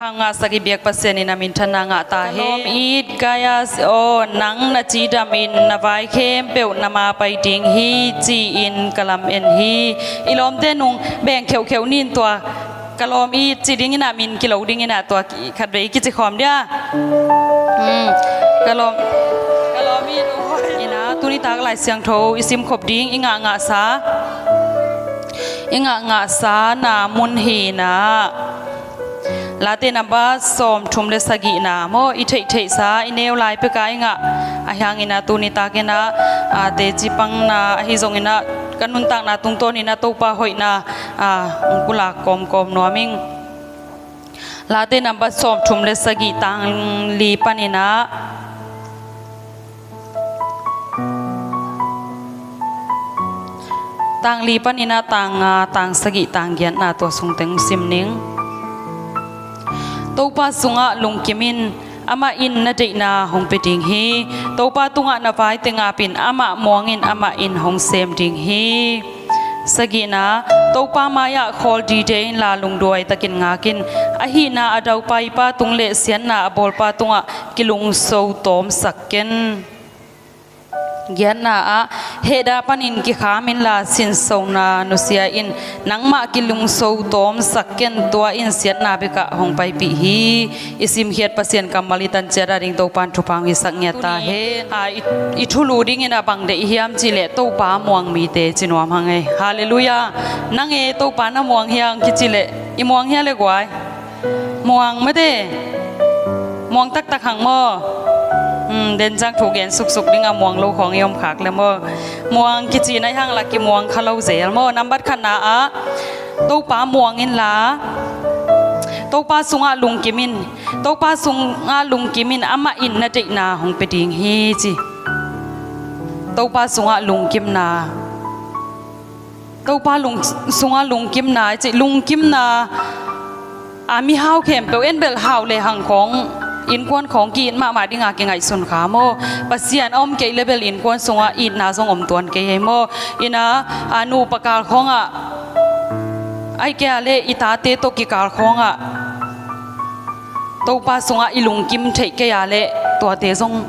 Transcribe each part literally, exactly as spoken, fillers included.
Hang ngah sagih biak Pasian in a minthanna ngah ta hen. Ka lawm it Gaius aw, nang na cidam in na vai khempeuh na ma pai ding hi, ci-in ka lam en hi. I lawmte nung beng kheuhkheuh nin tua ka lawm it ci dingin a min kilo dingin a tua khatvei kici khawm dia. Hmm. Ka lawm, ka lawm it aw. Ina tuni tak Lai Siangtho i sim khop ding i ngah ngahsa, i ngah ngahsa na mun hi na. Late nambat sawm thum le sagihna maw, i theihtheihsa i neu lai peka i ngah. Ahi hangin a tuni takin a, a, teci pangna ahi zongin a, ka nuntakna tungtawnin a Topa hoihna, a, hong pulak kawmkawm nuam ing. Late nambat sawm thum le sagih tang li panin a, tang li panin a tang nga, tang sagih, tang giatna tua sung teng sim ning. Topa sungah lungkim in, amah in na deihna hong pia ding hi. Topa tungah na vai teng ap in, amah muang in, amah in hong sem ding hi. Sagihna, Topa mai-ah khawl dide inla lungduai takin ngak in, ahihna a daupaipa tung le siatna a bawlpa tungah kilungso tawmsak ken. Giatna ah, hehda panin kikham inla sinsona nusia in, nangmah kilungso tawmsak ken, tua in siatna bekah hong paipih hi. I simkhiat Pasian kammal i tan ciat a ding Topan thupha hong hisak ngiat ta hen. A, i, i thulu dingin a bang deih hiam cihleh Topa muang mite ci nuam hang ei. Halleluiah. Nang e Topa na muang hiang kicileh i muang hia le guai? Muang mate. Muang taktak hang maw? Hmm, dencang thu gen suksuk ding a muang lo khawng i om khak le maw? Muang kici na i hang lak i muang kha lo zel maw? Nambat khatna ah Topa muang inla, Topa sungah lungkim in, Topa sungah lungkim in, amah in na deihna hong pia ding hi ci. Topa sungah lungkimna. Topa lung, sungah lungkimna, i cih lungkimna, a, mihau khempeuh en bel hau le hang khawng, innkuan khawng ki-it mahmah dinga kingaihsun kha maw? Pasian a om kei le bel innkuan sungah itna zong om tuan kei hei maw? Ina, a, nupa kal khawngah, ahih kei a le i tate tawh kikal khawngah, Topa sungah i lungkim theih kei a le tuate zong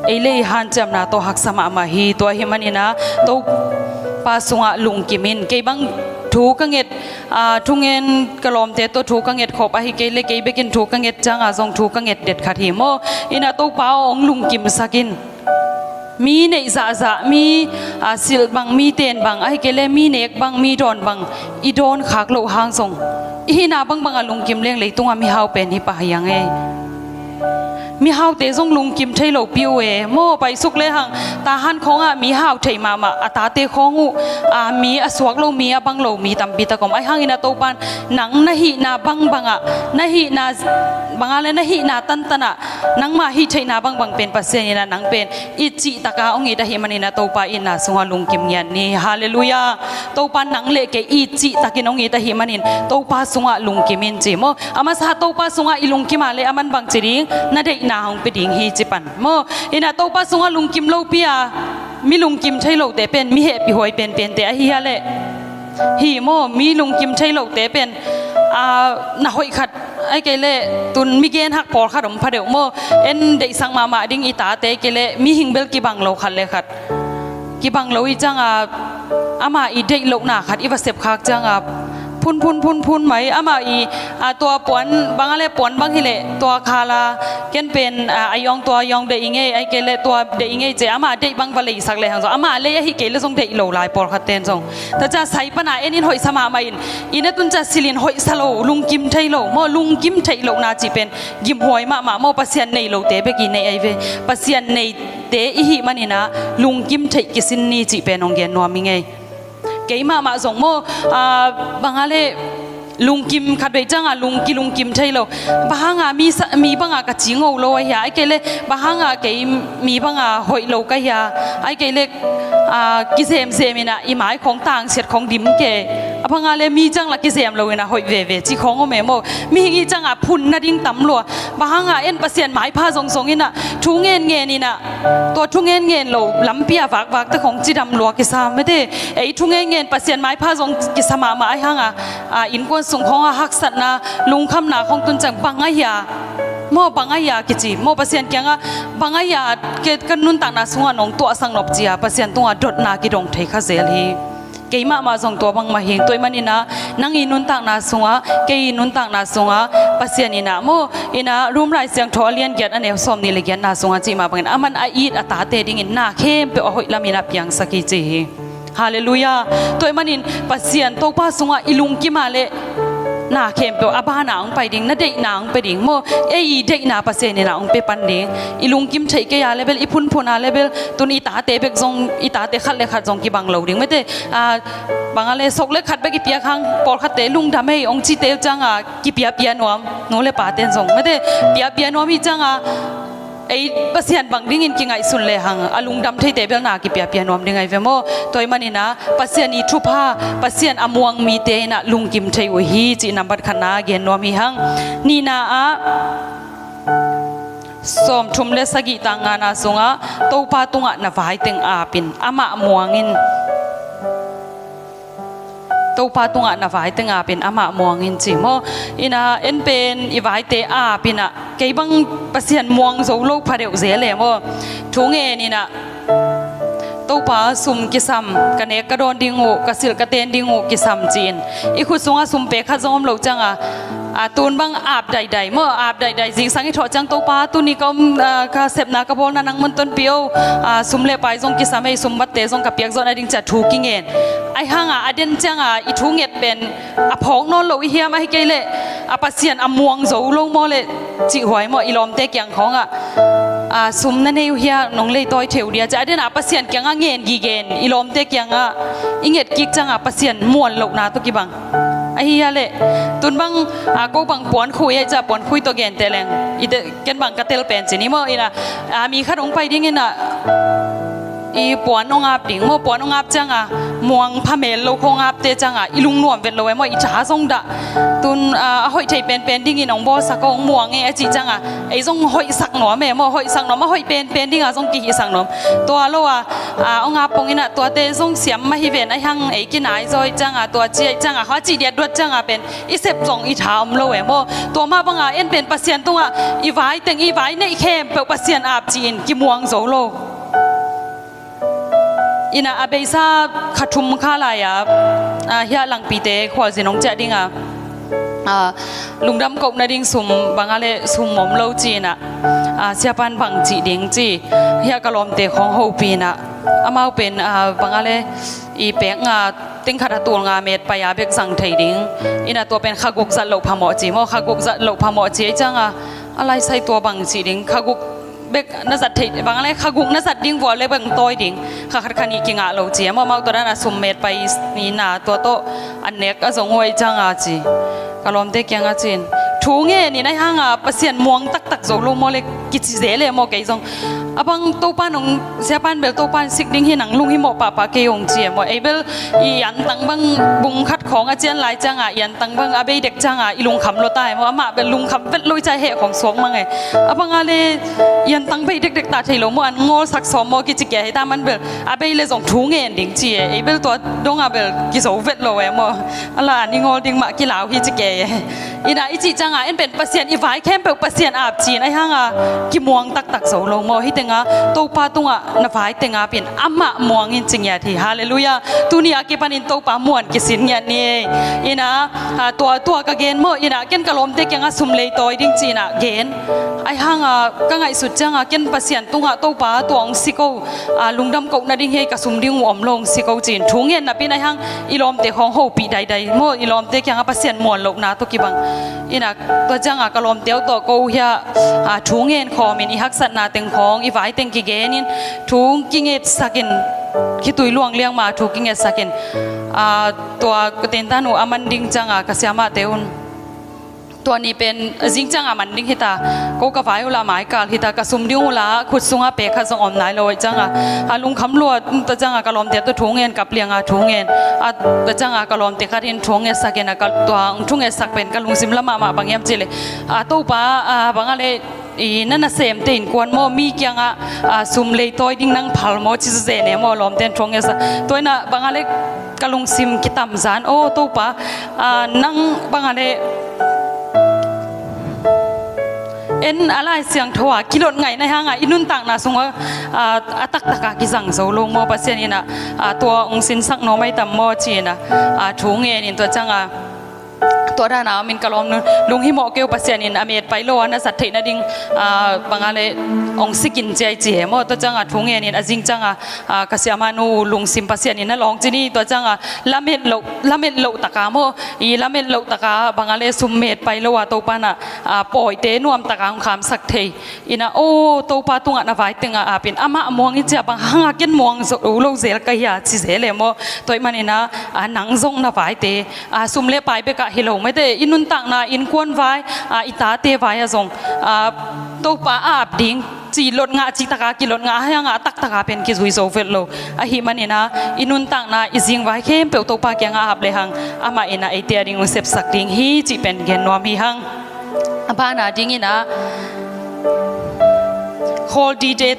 ei le i hanciamna tawh haksa mahmah hi. Tua ahih manin a Topa sungah lungkim in. Kei bang thu ka nget, a, thungen ka lawmte tawh thu ka nget khop ahi kei le kei bekin thu ka nget cianga zong thu ka nget det khat hi maw? Ina Topa aw hong lungkimsak in. Mi neih zahzah, mi, a, silh bang, mi ten bang, ahi kei le mi nek bang, mi dawn bang i dawn khak loh hang zong i hihna bangbang a lungkim leng leitungah mihau pen hi pah hi ang ei. Mihaute zong lungkim thei lopi uh e maw? Paisuk le hang Tahan khawngah mi hau thei mahmah, a tate khawng uh, a, mi a suak lo mi, a bang lo mi tampi tak om. Ahi hangin a Topan nang na hihna bangbangah, na hihna banga le na hihna tantanah nangmah hih theihna bangbang pen Pasian inah nang pen it cihtaka hong it ahih manin a Topa itna sungah lungkim ngiat ni. Halleluiah. Topa nang le kei it cihtakin hong it ahih manin Topa sungah lungkim in ci maw? A masa Topa sungah i lungkim a le a man bang ci ding, na deihna hong pia ding hi ci pan maw? Inah Topa sungah lungkim lopi a mi lungkim thei lote pen mi hehpih huai penpente ahi hia leh? Hi maw, mi lungkim thei lote pen, a, na hoih khat ahi kei leh tun mi genhak pawlkhat om phadeuh maw? En deihsak mahmah ding i tate ahi kei leh mihing bel kibang lo khat le khat. Kibang lo i cianga ama i deih lohna khat i va sepkhak cianga phun phun phun phun mai ama i, a, tua puan banga le puan bang hileh tua khala ken pen, a, a yawng tua yawng deih i ngei ahi kei leh tua deih i ngei ci ama deih bang va leisak le hang zong ama lei ahi kei leh zong deih lo lai pawlkhat ten zong. Tua cia sai pana en in hoihsa mahmah in, i na tun cia silin hoihsa lo, lungkim thei lo maw, lungkim theih lohna cih pen gimhuai mahmah maw, Pasian nei lote bek i neih ahi ve. Pasian neite i hih manin a lungkim theih kisin ni cih pen hong gen nuam i ngei. Kei mahmah zong maw, a, banga le lungkim khat vei cianga lung, kilungkim thei lo. Bang hanga mi sa, mi banga ka ci ngo lo ahi a, ahi kei leh bang hanga kei mi banga hoih lo ka hi a, ahi kei leh, a, kizemzem inah i mai khawng tangsiat khawng dim ke. A banga le mi ciang la kizem lo inah hoih veve ci khawng om e maw? Mihing i cianga phun nading tam lua. Bang hanga en Pasian maipha zongzong inah thu ngen ngen in ah, tua thu ngen ngen lo lampi a vakvak te khong cidam lua kisa mete. Ei thu ngen ngen Pasian maipha zong kisa mahmah ahi hang a, a, innkuan sung khong a haksatna, lungkhamna khong tun ciang bang a hia, maw bang a hia kici, maw Pasian kiangah bang a hia, ke, ka nuntakna sungah nong tuahsak nop ci a Pasian tungah dotna kidong thei kha zel hi. Keimah mah zong tua bangmah hi. Tua ahih manin ah nang i nuntakna sungah, kei i nuntakna sungah Pasian in ah maw, in ah Rom Lai Siangtho a lian giat a neu sawm nih le giatna sungah cih mah bangin aman a it a tate dingin na khempeuh a hoih lamin a piangsak hi ci hi. Halleluiah. Tua ahih manin Pasian Topa sungah i lungkim a leh na khempeuh a bana hong pai ding, na deihna hong pia ding maw. Ei i deihna Pasian in ah hong pia pan ding. I lungkim theih kei a leh bel, i phunphun a leh bel, tun i tate bek zong, i tate khat le khat zong kibang lo ding mete. A, bang a leh sok le khat bek i piak hang, pawlkhatte lungdam ei hong cite uh ciang a kipiapia nuam, nu le paten zong mete, piapia nuam hi ciang a, ei Pasian bang dingin kingaihsun le hang a lungdam theite bel na kipiapia nuam ding ahi ve maw. Tua ahih manin ah Pasian i thupha, Pasian a muang mite in ah lungkim thei uh hi cih nambat khatna gen nuam hi hang. Nihna ah, sawmthum le sagih tang ngana sungah, Topa tungah na vaiteng apin amah muangin, Topa tungah na vaiteng apin amah muangin ci maw. In ah en pen i vaite apin ah kei bang Pasian muang zo lo pha deuh zel e maw. Thu ngen in ah, Topa, sum kisam, ka nek ka dawn ding uh, ka silh ka ten ding uh kisam ci-in i khut sungah sum pe khat zong om lo ciang a, a, tun bang ap daidai maw, ap daidai, zingsang i thawh ciang, Topa, tuni ka om, a, ka sepna ka bawlna nangman tonpih o, a, sum le pai zong kisam ei, sumbatte zong ka piak zawh nading ci a thu kingen. Ahi hang a, a den ciang a i thu nget pen a phawk nawn lo i hiam, ahih kei leh a Pasian a muang zo lo maw leh cih huai maw, i lawmte kiang khawng ah, a, sum na nei uh hia, nong leitawi thei uh dia ci a, a den a Pasian kiangah ngen gige in, i lawmte kiangah i nget kik ciang a Pasian muan lohna tawh kibang. Ahi hia leh, tun bang, a, ko bang puan khui ahi ciang, puan khui tawh gen teh leng, i te, ken bang ka tel pen ci ni maw, in ah, a, mi khat hong pai ding in ah, i puan hong ap ding maw, puan hong ap ciang a, muang pha mel lo khong apte ciang a, i lungnuam vet lo e maw, i tha zong dah. Tun, a, a hoih thei penpen dingin hong bawlsak, hong muang e a cih ciang a, ei zong hoihsak nuam e maw, hoihsak nuam, a hoih penpen ding a zong kihihsak nuam. Tua lo a, a, hong ap pong in ah, tuate zong siam mah hi ven, ahi hang ei kinai zaw ciang a, tua ci ciang a, hua cih diat duat ciang a pen i sep zong i tha om lo e maw. Tua mah bang a en pen Pasian tungah i vai teng, i vai neih khempeuh Pasian ap ci-in kimuang zo lo. In ah a beisa kha thum kha lai a, a, hiah Langpite khualzin hong ciah ding a, a, lungdam koh nading sum bang a leh sum om lo ci-in ah, a, siapan bang cih ding ci, hiah ka lawmte khawng hopih in ah, amau pen, a, bang a leh i pek nga, ting khat a tul nga met pai a bek zang thei ding. In ah tua pen kha guk zat loh phamawh ci maw, kha guk zat loh phamawh ci ahi ciang a, a laisai tua bang cih ding, kha guk bek na zat theih bang a leh kha guk na zat ding vua leh bang tawi ding, kha khat kha nih kingah lo ci e maw, amau tua dan a sum met pai ni na tua tawh an nek a zong huai ciang a ci. Ka lawmte kiangah ci-in thu ngen in, ahi hang a Pasian muang taktak zo lo maw leh kici zel e maw, kei zong. A bang Topa nong, siapan bel Topa in sik ding hi, nang lunghimawh pahpah kei hong ci e maw. Ei bel i antang bang bung khat khawng a cian lai ciang a, i antang bang a bei dek ciang a i lungkham lua ta e maw. Amah bel lungkham vet lo i cih heh khawng suak mang e. A bang a leh i antang bei dekdek ta thei lo maw, an ngawlsak sawm maw kici kei hi ta, man bel a bei leh zong thu ngen ding ci e. Ei bel tua dong a bel kizo vet lo e maw. A la an i ngawl ding mah kilau hi ci kei e. In ah i cih ciang a en pen Pasian i vai khempeuh Pasian ap ci-in, ahi hang a kimuang taktak zo lo maw. Hih teng a Topa tungah na vai teng apin amah muang in ci ngiat hi. Halleluiah. Tuni a kipanin Topa muan kisin ngiat ni. In ah, a, tua, tua ka gen maw, in ah ken ka lawmte kiangah sum leitawi ding ci-in ah gen. Ahi hang a ka ngaihsut ciang a ken Pasian tungah Topa tua hong sik o, a, lungdam koh nading hi ei, ka sum ding uh om lo hong sik o ci-in thu ngen napi-in, ahi hang i lawmte khawng hopih daidai maw, i lawmte kiangah Pasian muan lohna tawh kibang. In ah tua ciang a ka lawmte uh tawh ko hiah, a, thu ngen khawmin i haksatna teng khawng i vai teng kigenin thu kingetsakin, khitui luang liang ma thu kingetsakin, a, tua ka tentan uh a man ding ciang a ka siamahte un tua ni pen zing ciang a man ding hi ta, ko ka vai uh la maikal hi ta, ka sum ding uh la khut sungah pek khat zong om nai lo ahi ciang a, a lungkham lua ta ciang a ka lawmte tawh thu ngen kap liang a thu ngen, a, ta ciang a ka lawmte khat in thu ngetsak in a, ka tua thu ngetsak pen ka lungsim la mahmah, bang hiam cih leh, a, Topa, a, bang a leh I na nasemte innkuan maw, mi kiangah, ah, sum leitawi ding nang phal maw, ci zene maw, lawmten thu hong ngetsak. Tua inah bang a le ka lungsim kitamzan, aw Topa, ah, nang bang a le en a Lai Siangtho a kilot ngaihna hangah i nuntakna sungah, ah, a taktaka kizang zo lo maw, Pasian inah, ah, tua hong sinsak nuam ai tam maw, ci inah, ah, thu ngenin tua ciangah tua dana om in ka lawm nu, lunghimawh keu, Pasian in a met pai lo a na zat theih nading, ah, bang a le hong sikin ciai ci he maw. Tua ciangah thu ngenin a zing ciangah, ah, ka siamah nu lungsim Pasian in na lawng ci ni. Tua ciangah lamet loh, lamet loh taka maw, i lamet loh taka bang a le sum met pai lo a Topa inah, ah, pawite nuam taka hong khamsak thei. Inah, aw Topa tungah na vai tengah apin amah muang i cia, bang hangah ken muang zo lo zel ka hia, ci zel e maw. Tua ih man inah, ah, nang zong na vaite, ah, sum le pai bekah hi lo mete, i nuntakna innkuan vai, ah, i tate vai ah zong, ah, Topa a ap ding ci lot ngah, ci taka kilot ngah hangah a taktaka pen kizui zo vet lo. Ahih man inah i nuntakna i zing vai khempeuh Topa kiangah a ap lehang amah inah eite a ding hong sepsak ding hi cih pen gen nuam hi hang. A bana ding inah khawl dide.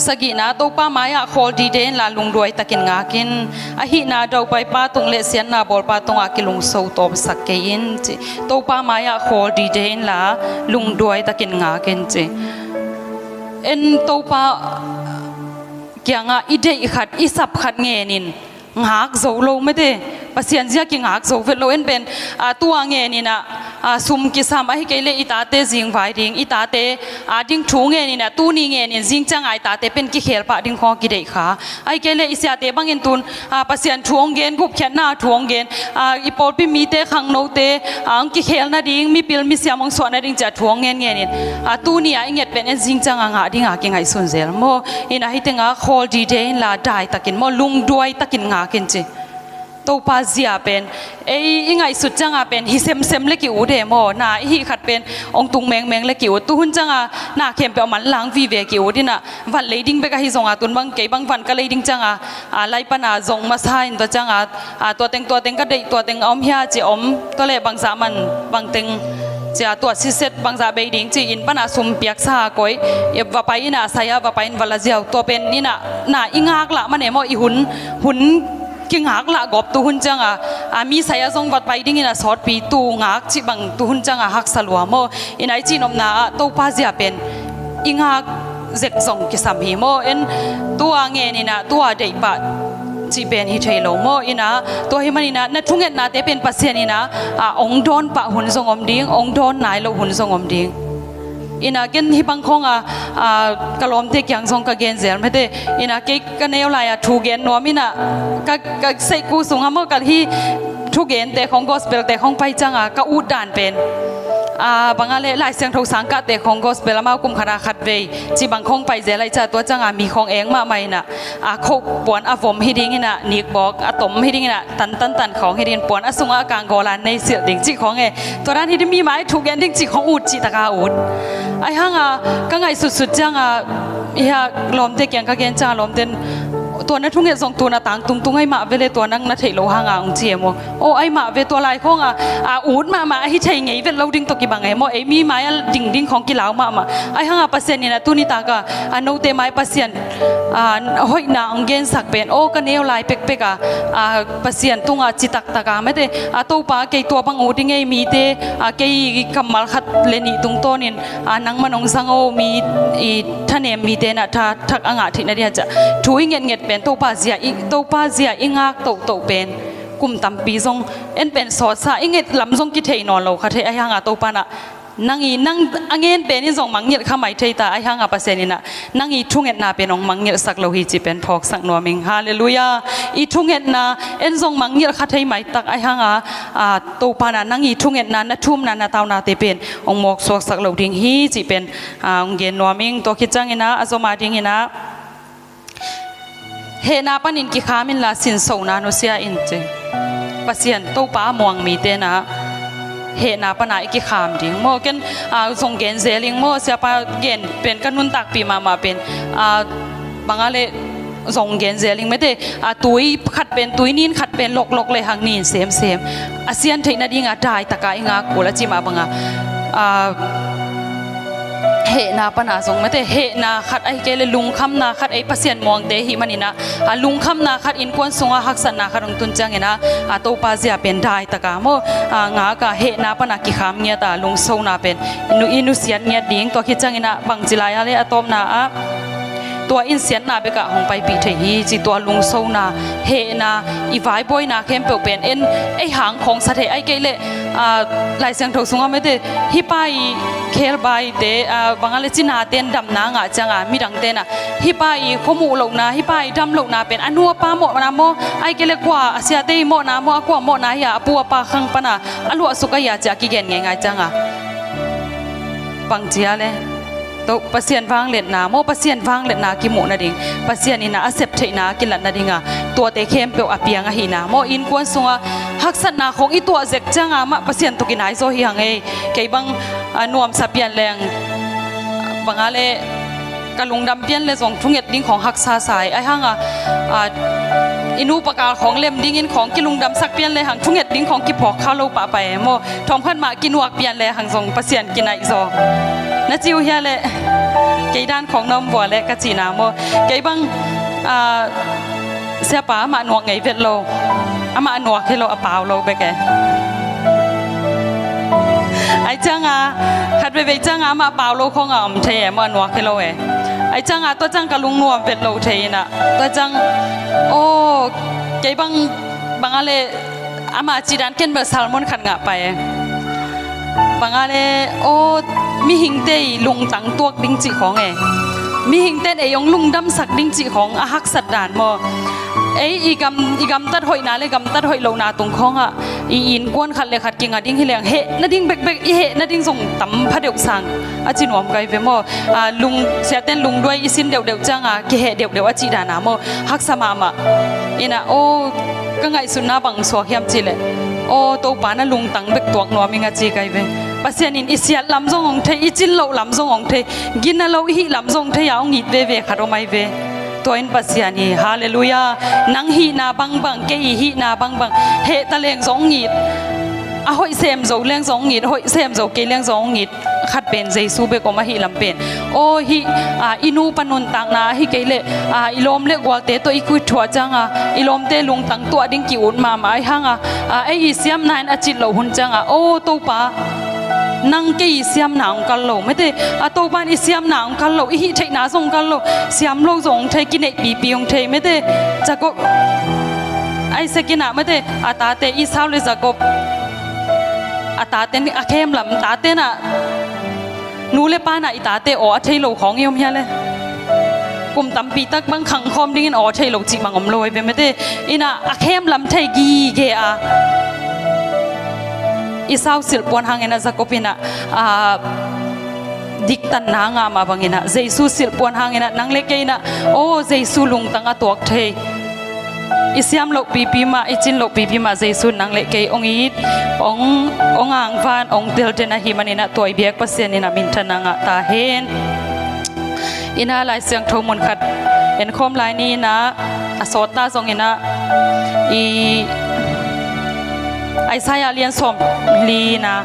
Sagihna, Topa mai-ah khawl dide inla lungduai takin ngak in. Ahihna, daupaipa tung le siatna bawlpa tungah kilungso tawpsak kei in, ci. Topa mai-ah khawl dide inla lungduai takin ngak in, ci. En Topa kiangah i deih khat, i sap khat ngenin ngak zo lo mete. Pasian zia kingak zo vet lo. En pen, ah, tua ngenin ah, ah, sum kisam, ahih kei leh i tate zingvai ding, i tate, ah, ding thu ngenin ah, tuni ngenin zing ciangah i tate pen kikhel pah ding khawng kideih kha. Ahih kei leh i siate bangin tun, ah, Pasian thu hong gen, gupkhiatna thu hong gen, ah, i pawlpi mite, khangnote, ah, hong kikhel nading, mipil misiam hong suah nading ci-a thu hong ngen ngenin, ah, tuni-ah i nget pen en zing ciangah ngah dinga kingaihsun zel maw. Inah hih tengah khawl dide inla daitakin maw, lungduai takin ngak in, ci. Topa zia pen ei i ngaihsut ciangah pen hi semsem le ki-ut e maw. Na i hih khat pen hong tung mengmeng le ki-ut. Tuhun ciangah na khempeuh a manlang vive ki-ut inah, van lei ding bek ahi zongah, tun bang kei bang van ka lei ding ciangah, ah, lai pana zong masa in tua ciangah, ah, tua teng, tua teng ka deih, tua teng a om hia ci om, tua leh bangzah man, bangteng ci-a tua siset bangzah bei ding ci inn pana sum piaksa a koih, i va pai inah sai-a va pai in va la ziau. Tua pen inah na i ngak lah man e maw, i hun, hun kingak lah gawp tuhun ciangah, ah, mi sai-a zong va pai ding inah sawtpi tu ngak cih bang tuhun ciangah haksa lua maw. Inah i cihnopna ah Topa zia pen i ngak zek zong kisam hi maw. En tua ngen inah tua deih pah cih pen hi thei lo maw. Inah tua hih man inah na thungetnate pen Pasian inah, ah, hong dawn pah hun zong om ding, hong dawn nai loh hun zong om ding. Inah ken hih bang khawngah, ah, ka lawmte kiang zong ka gen zel mete. Inah kei ka neu lai-a thu gen nuam inah ka, ka seihku sungah maw, ka hih thugente khawng, gospel-te khawng pai ciangah ka ut dan pen, ah, bang a leh Lai Siangtho sangkahte khawng gospel amau kum khatah khat vei cih bang khawng pai zel lai ca, tua ciangah mi khawng eng mahmah inah, ah, khoh puan a vom hi ding inah, nikbawk a tom hi ding inah, tan tan tan khawng hi ding in, puan a sungah a kang gawlan nei silh ding cih khawng e. Tua dan hi ding, mi mai thu gen ding cih khawng ut cih taka ut. Ahi hangah ka ngaihsutsut ciangah, hih a lawmte kiang ka gen ciangah lawmten, tua na thunget zong tun a tang tungtung ahi mah vele, tua nang na theih loh hangah hong ci e maw. Aw, ahi mah ve, tua lai khawngah, ah, ut mahmah ahi thei ngei vet lo ding tawh kibang e maw. Ei mi mai-ah dingding khawng kilau mahmah. Ahi hangah Pasian inah tuni takah, ah, note mai Pasian, ah, hoihna hong gensak pen, aw, ka neu lai pekpekah, ah, Pasian tungah citak taka mete, ah, Topa kei tua bang ut ding ei mite, ah, kei kammal khat le nih tungtawnin, ah, nangman hong zang aw, mi i thanem mite inah tha thak a ngah theih nading a ciah thu i ngetnget pen Topa zia i, Topa zia i ngak tohtoh pen kum tampi zong en pen sawtsa, i nget lam zong kithei nawn lo kha thei. Ahi hangah Topa inah nang i, nang a ngen pen in zong mangngilh kha mai thei ta. Ahi hangah Pasian inah nang i thungetna pen hong mangngilhsak lo hi cih pen phawksak nuam ing. Halleluiah. I thungetna en zong mangngilh kha thei mai tak. Ahi hangah, ah, Topa inah nang i thungetna, na thumna, na taunate pen hong mawksuaksak lo ding hi cih pen, ah, hong gen nuam ing. Tua khit ciang inah a zom a ding inah hehna panin kikham inla sinsona nusia in, ci. Pasian Topa a muang mite inah hehna pana i kikham ding maw. Ken, ah, zong gen zel ing maw, siapa gen pen ka nuntakpih mahmah pen, ah, bang a leh zong gen zel ing mete, a tui khat pen tui nin, khat pen loklok le hang nin semsem. A sian theih nadinga daitaka i ngak kul a cih mah banga, a, hehna pana zong mete, hehna khat ahi kei le lungkhamna khat, ei Pasian muangte hih maninah, a, lungkhamna khat, innkuan sunga haksatna khat hong tun ciangina, a, Topa zia pen daitaka maw, a, ngaka hehna pana kikham ngiata lungsona pen nu, i nusiat ngiat ding. Tua khit ciangina bangci lai-a le a tawpna ah tua in siatna bekah hong paipih thei hi ci. Tua lungsona, hehna, i vaibawina khempeuh pen en, ei hang khawng sa thei ahi kei leh, a, Lai Siangtho sungah mete, hih pa i khelbaite, a, banga le cinaten damna ngah cianga midangte na, hih pa i khuamuh lohna, hih pa i dam lohna pen a nu a pa mawhna maw, ahi kei leh kua a siate i mawhna maw, a kua mawhna hi-a, a pu a pa khang pana a luahsuk ahi-a ci-a kigen ngeingai cianga bangcia le, to, Pasian vangliatna maw, Pasian vangliatna kimuh nading, Pasian in a sep theihna kilat nadinga tuate khempeuh a piang ahihna maw, innkuan sunga haksatna khong i tuah zek cianga mah Pasian tuk i naizaw hi hang ei. Kei bang, a, nuamsa pian leng, banga le ka lungdam pian le zong thunget ding khong haksa sa ei. Ahi hanga, a, i nu pakal khong lem dingin khong kilungdamsak pian le hang thunget ding khong kiphawk kha lo pahpah ei maw. Thawmkhat mah kinuak pian le hang zong Pasian kinaih zaw. Na ci uh hia le, kei dan khong na om vua le ka cihna maw. Kei bang, a, siapa amah nuak ngei vet lo. Amah nuak hi lo, a pau lo bek e. Ai cianga, khat veivei cianga amah pau lo khawnga om thei e maw, a nuak hi lo e. Ai cianga tua ciang ka lungnuam vet lo thei inah. Tua ciang, aw, kei bang, banga le, ama cih dan ken bel sermon khat ngah pai e. Banga le, aw, mihingte i lungtang tuak ding cih khawng e. Mihingte in ei hong lungdamsak ding cih khawng a haksat dan maw. Ei i gam, i gamtat hoihna le gamtat hoih lohna tung khawngah i innkuan khat le khat kinga ding hi leng heh nading bekbek, i heh nading zong tam phadeuh sang a ci nuam kai ve maw. A, lung, siaten lungduai i sin deuhdeuh cianga kiheh deuhdeuh a cih dana maw, haksa mahmah. Inah, aw, ka ngaihsutna bang suak hiam cihleh, aw, Topa na lungtang bek tuak nuam ing a ci kai ve. Pasian in i siat lam zong hong thei, i cin loh lam zong hong thei, gina lo i hih lam zong thei-a hong it veve khat om ai ve. Tua in Pasian hi, halleluiah. Nang hihna bangbang, kei i hihna bangbang, heh ta leng zong hong it, a hoih sem zo leng zong hong it, hoih sem zo kei leng zong hong it. Khat pen Jesu bek om ahih lam pen. Aw, hih, a, i nupa nuntakna ahi kei leh, a, i lawm le gualte tawh i kut thuah cianga i lawmte lungtang tuah ding ki-ut mahmah ahi hanga, a, ei i siamna in a cit loh hun cianga, aw, Topa, nang kei i siamna hong kal lo. Mete, a, Topa in i siamna hong kal lo, i hih theihna zong hong kal lo, siam lo zong hong thei, kinehpipi hong thei. Mete, Jacob, Isaac inah, mete, a tate Esau le Jacob, a taten a khem lam, taten ah nu le pa na i tate aw a thei lo khawng i om hia le. Kum tampi tak bang khangkhawm dingin aw a thei lo cih bang om lo ai ve mete. Inah a khem lam thei gige a, Esau silhpuan hanginah Jacob inah, a, diktanna ngah mah banginah Jesu silhpuan hanginah nang le kei inah, aw, Jesu lungtang a tuak thei, i siam loh pipi mah, i cin loh pipi mah Jesu nang le kei hong it, hong, hong angvan, hong telten ahih maninah tua i biak Pasian inah minthanna ngah ta hen. Inah Lai Siangtho mun khat enkhawm lai ni inah, a sawt ta zong inah, i Isaiah lian sawm li inah,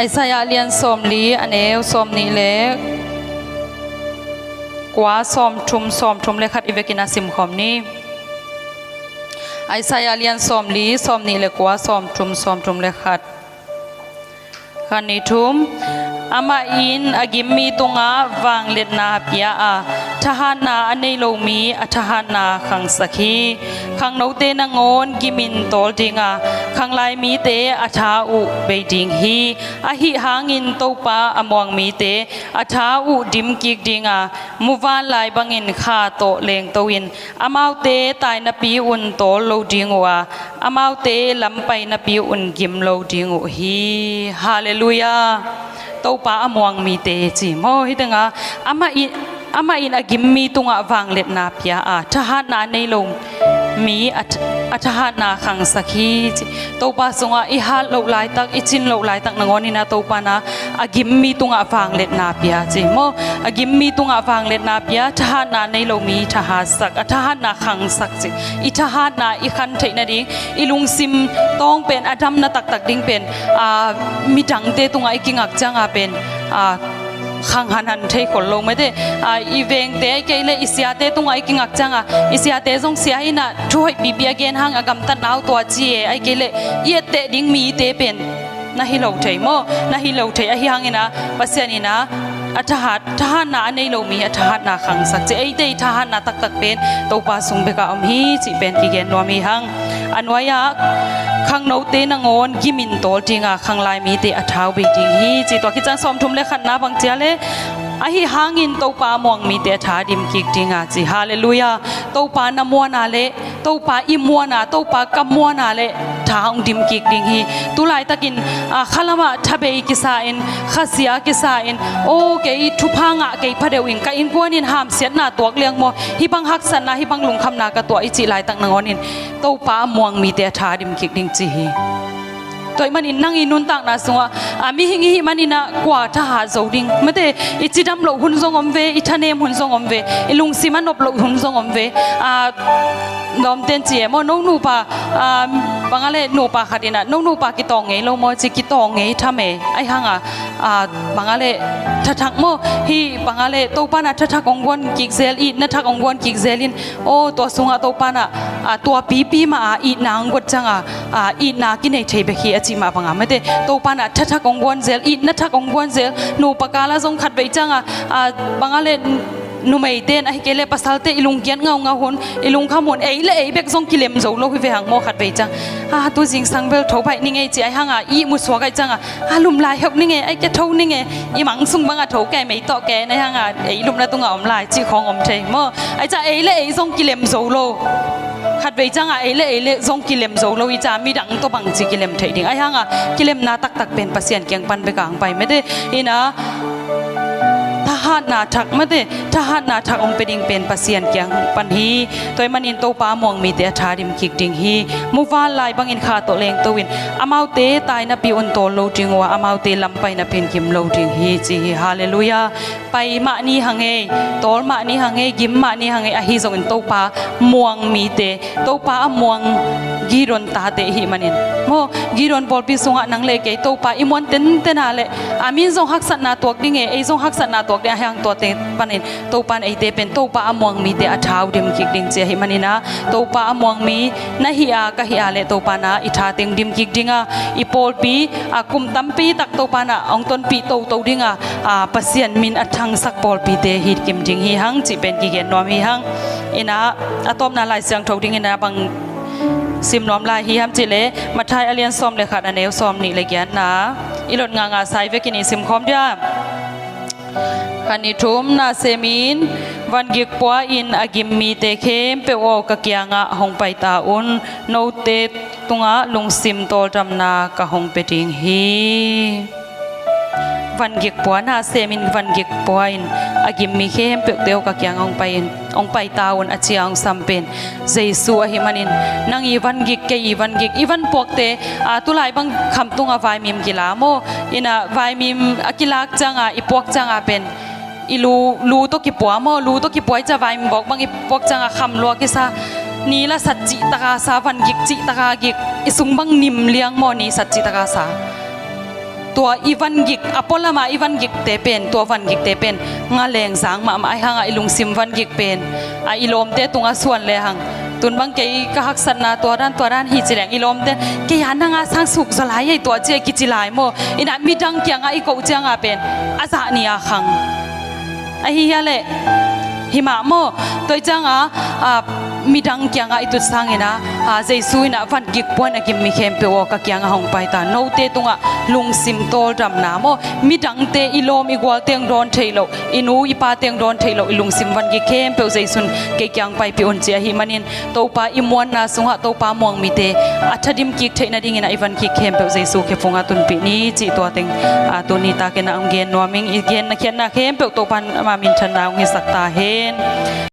Isaiah lian sawm li, a neu sawm nih le kua, sawm thum, sawm thum le khat i vekin a simkhawm ni. Isaiah lian sawm li, sawm nih le kua, sawm thum, sawm thum le khat. Khat, nih, thum. Amah in a gim mi tungah vangliatna pia a, thahatna a nei lo mi a thahatna khangsak hi. Khangnote nangawn gimin tawl dinga, khanglai mite a tha uh bei ding hi. Ahi hangin Topa a muang mite a tha uh dim kik dinga, muvanlai bangin kha tawh lengto in, amaute tai napi un tawl lo ding uh a, amaute lam pai napi un gim lo ding uh hi. Halleluiah. Topa a muang mite ci maw, hi tenga amah in, amah in a gim mi tungah vangliatna pia a, thahatna a nei lo mi a th-, a thahatna khangsak hi ci. Topa sungah i hat loh laitak, i cin loh laitak nangawn in ah Topa in ah a gim mi tungah vangliatna pia ci maw. A gim mi tungah vangliatna pia, thahatna nei lo mi thahatsak, a thahatna khangsak ci. I thahatna i khan theih nading, i lungsim tawng pen a damna taktak ding pen, aa, midangte tungah i kingak ciangah pen, aa, khang hanhan thei khol lo mete. Aa, i vengte ahih kei leh i siate tungah i kingak ciangah, i siate zong sia hi in ah, thu hoih pipi a gen hang a gamtatna uh tua ci e, ahih kei leh i etteh ding mite pen na hi lo thei maw, na hi lo thei. Ahi hangin ah Pasian in ah a thahat, thahatna a nei lo mi a thahatna khangsak ci. Eite i thahatna taktak pen Topa sung bekah om hi cih pen kigen nuam hi hang. A nuai-ah khangnote nangawn gimin tawl dinga khanglai mite a thau bei ding hi ci. Tua khit ciang sawmthum le khatna bang ci a leh, ahi hangin Topa a muang mite a tha dim kik dinga ci. Halleluiah. Topa na muanna leh, Topa i muanna, Topa ka muanna leh tha hong dim kik ding hi. Tulaitakin, aa, khalamah thabei kisa in, khasia kisa in, aw, kei thupha ngah kei phadeuh in, ka innkuan in hamsiatna tuak liang maw, hih bang haksatna, hih bang lungkhamna ka tuah i cih laitak nangawn in Topa a muang mite a tha dim kik ding ci hi. Tua ahih manin nang i nuntakna sungah, aa, mihing i hih manin ah kua thahat zo ding? Mate, i cidam loh hun zong om ve, i thanem hun zong om ve, i lungsim a nop loh hun zong om ve. Aa, lawmten ci e maw, no nupa, aa, bang a leh nupa khat in ah, no nupa kitawng ngei lo maw ci, kitawng ngei tham e. Ahi hangah, aa, bang a leh thathak maw, hih bang a leh Topa in ah thathak hong guan kik zel, itna thak hong guan kik zel in, aw, tua sungah Topa in ah, aa, tua pipi mah a itna hong guat ciangah, aa, itna kinei thei bek hi a cih mah bangah mate, Topa in ah thathak hong guan zel, itna thak hong guan zel. Nupa kal ah zong khatvei ciangah, aa, bang a leh numeite in ahih kei leh pasalte i lungkiat ngaungau hun, i lungkham hun, ei le ei bek zong kilem zo lo hi ve hang maw, khatvei ciang, aa, tu zingsang bel tho baih ning ei ci, ahi hangah ihmu suak ahih ciangah, aa, lum lai heuh ning e, ei, ka tho ning e, i mang sung bangah tho kei, mei tawh kei, ahi hangah ei lupna tungah om lai cih khawng om thei maw. Ahi ciang ei le ei zong kilem zo lo. Khatvei ciangah ei le ei le zong kilem zo lo, i cih midang tawh bangci kilem theih ding? Ahi hangah kilemna taktak pen Pasian kiang pan bekah hong pai mete. In ah thahatna thak mate, thahatna thak hong pia ding pen Pasian kiang pan hi. Tua ahih manin Topa a muang mite a tha dim kik ding hi. Muvanlai bangin kha tawh lengto in, amaute tainapi un tawl lo ding uh a, amaute lam painapi in gim lo ding hi ci hi. Halleluiah. Pai mah ni hang ei, tawl mah ni hang ei, gim mah ni hang ei, ahi zongin Topa muang mite, Topa a muang Gideon tate i hih manin maw, Gideon pawlpi sungah nang le kei Topa i muan tenten a leh, a, mi in zong haksatna tuak ding e, ei zong haksatna tuak ding, ahi hang tuate panin Topa in eite pen Topa a muang mite a thau dim kik ding ci ahih manin ah, Topa a muang mi na hih a, ka hih a leh Topa in ah i tha teng dim kik ding a, i pawlpi, a, kum tampi tak Topa in ah hong tonpih toto ding a, a, Pasian min a thangsak pawlpite hi kim ding hi hang cih pen kigen nuam hi hang. In ah a tawpna Lai Siangtho dingin ah bang sim nuam lai hiam cih leh Matthai a lian sawm le khat, a neu sawmnih le giatna, i lot nganga sai vekin i sim khawm dia. Khat, nih, thum. Nasem in vangik pua in a gim mite khempeuh aw, ka kiangah hong pai ta un, note tungah lungsim tawldamna ka hong pia ding hi. Vangik pua, nasem in vangik pua in a gim mi khempeuhte aw, ka kiangah hong pai in, hong pai ta un, a ci a hong sam pen Jesu ahih manin, nang i vangik, kei i vangik, i vanpuakte, a, tulai bang khamtung a vaimim kila maw, in ah vaimim a kilak ciangah, i puak ciangah pen i lu, lu tawh kipua maw, lu tawh kipua i cih a, vaimim bawk bang i puak ciangah kham lua kisa, ni lasat cih taka sa, vangik cih taka gik, i sung bang nim liang maw, ni sat cih taka sa. Tua i vangik, a pualam a i vangikte pen, tua vangikte pen ngaleng zang mahmah, ahi hangah i lungsim vangik pen, a, i lawmte tungah suan le hang, tun bang kei ka haksatna tua dan, tua dan hi ci leng, i lawmte, kei a nang a sang suk zaw lai ei tua ci a kici lai maw. In ah midang kiangah i koh ciangah pen a zah ni a khang. Ahi hia leh, hi mah maw. Tua ahih ciangah, a, midang kiangah i tut sangin ah, a, Jesu in ah vangik pua in a gim mi khempeuh aw, ka kiangah hong pai ta, note tungah lungsim tawldamna maw, midangte, i lawm i gualte hong dawn theih loh, i nu i pate hong dawn theih loh, i lungsim vangik khempeuh Jesu in kei kiang paipih un ci ahih manin, Topa i muanna sungah Topa muang mite a thadim kik theih nadingin ah i vangik khempeuh Jesu khe phungah tunpih ni cih tua teng, a, tuni takin ah hong gen nuam ing. I genna khiatna khempeuh Topa in ama minthanna hong hisak ta hen.